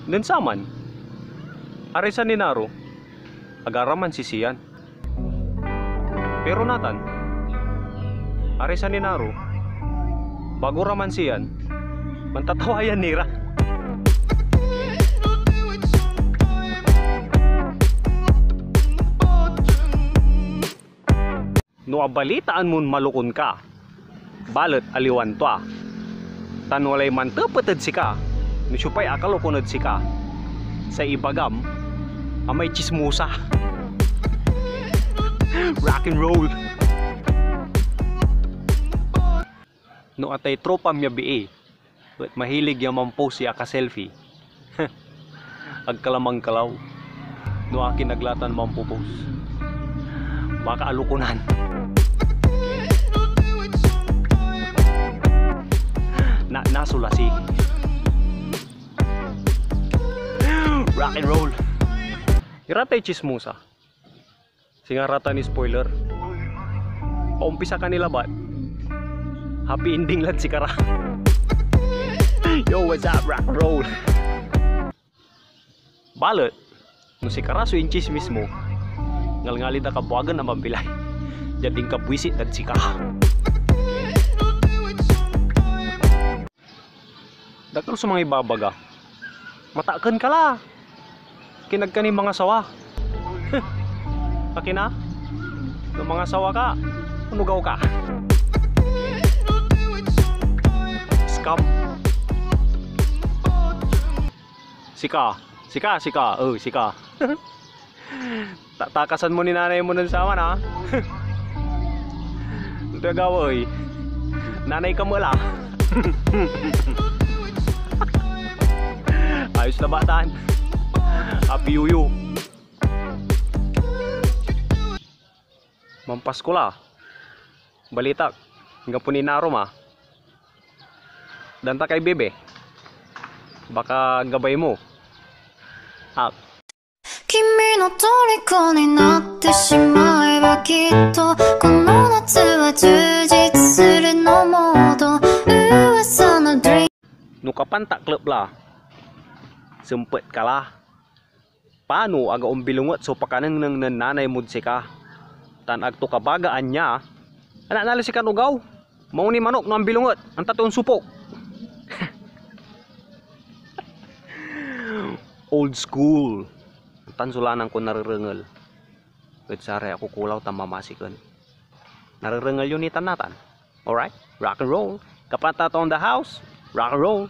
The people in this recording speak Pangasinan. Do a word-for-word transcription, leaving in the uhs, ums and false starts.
Nen saman, aray saninaro, agara mansisian. Pero natan, aray saninaro, bago ra mansian, mantatawayan ni ra. No abalitaan mon malokon ka, balet aliwan tua, tan walay mantepet ed sika no siopay akalokon ed sika, say ibagam a may tsismosa. Rock and roll. No atay tropam ya bii et mahilig ya mampost ya aka-selfie, ag ka la mankelaw no akin ag la tan mampopost. Baka alokonan. Na, nasulasi. Rock and roll. Iratay chismosa. Singa ra tan spoiler. Paumpisa ka ni labat. Happy ending lad sikara. Yo, what's up, rock and roll? Balet, no sikara so inchismis mo, ngalngali da kabuagen a mabilay. Diad inkabwisit dad sika. Dakel so mangibabaga, "Matakken ka la! Kinag ka ni mangasawa." Akin a? No mangasawa ka, anugaw ka. Scam. Sika, sika, sika, oh, sika. Tatakasan mo ni nanay mo nen saman, ha? Antoy agawa ey? Nanay ka met la. Ayos na batan. Happy Yuyu. Mampasko la. Balitak, anggapo ni inarom a. Danta kay bebe. Baka gabay mo. Ak. 君の虜になってしまえばきっとこの夏は充実するのモード Ooh, it's on a dream. No kapantaklep la, sempet ka la. Pano aga ombilonget so pakanengneng nen nanay mod sika, tan ag to kabagaan ya, ananalo sikan ogaw? Maong ni manok no ambilonget, anta to onsupok. Old school. Tan so lanan kon narerengel ed saray akukulaw tan mamasiken. Narerengel yo nitan natan. Alright? Rock and roll. Kapatata on the house. Rock and roll.